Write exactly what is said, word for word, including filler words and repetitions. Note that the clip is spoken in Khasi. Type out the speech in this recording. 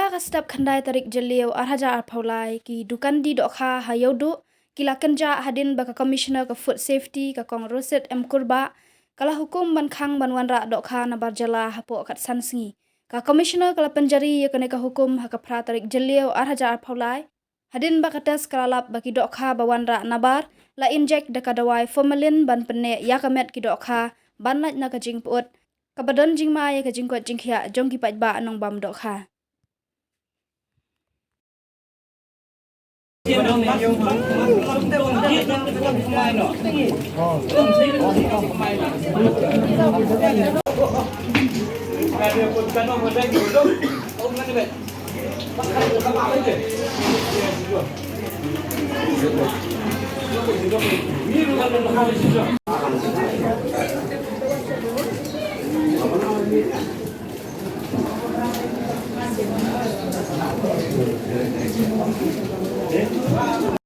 Ka step khyndai tarik Jylliew ar hajar arphew lai, ki dukan die dohkha ha Ïewduh ki la kynjah hadien ba ka Commissioner ka Food Safety, ka Kong Rosit M Kurbah, ka la hukum ban khang ban wanrah dohkha nabar jylla hapoh khatsan sngi. Ka Commissioner ka la pynjari ïa kane ka hukum ha ka phra tarik Jylliew ar hajar arphew lai, hadien ba ka test ka la lap ba ki dohkha ba wanrah nabar la inject da ka dawai formalin ban pynneh ïa ka met ki dohkha ban lait na ka jingpyut, kaba don jingma ïa ka jingkoit jingkhiah jong ki paidbah nongbam dohkha.